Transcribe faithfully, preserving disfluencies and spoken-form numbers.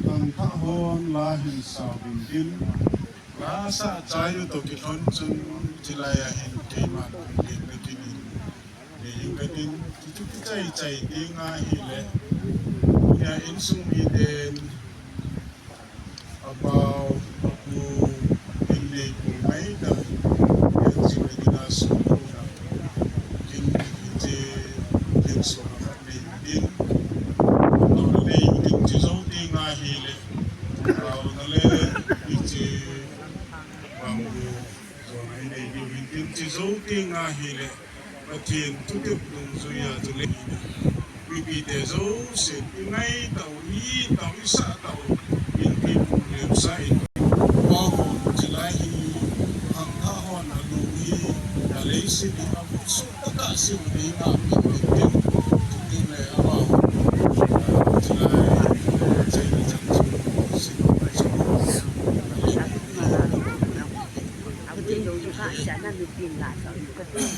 Thangthah hon la hin sao ding tin, la sah chai u toh kilhon chun, chilai a hin keiman len na kinin, le hin ka tin, chu chu kichai chai ding ahile, tunia insung miten, apau, apu, in neipu mai ta, in sung dina sung na, in che, in sung na nei din, no na nei din chu zo ding ahile, Taona le, hiche, bang u, jong hi nei diu hin tin, hiche jou teng ahile, Pathen thutep dungjuia chule, mipite jousen, i ngai tau, i tau, i sah tau, in pi pu lemsa in. Pau hon, chilai hi, hangtha hon, alung hi, aleiset hi, a Suk taka sim ding a mit mit ding, ding le a ba. Chulai, chai na chang chu, sim, sim. la chang kati.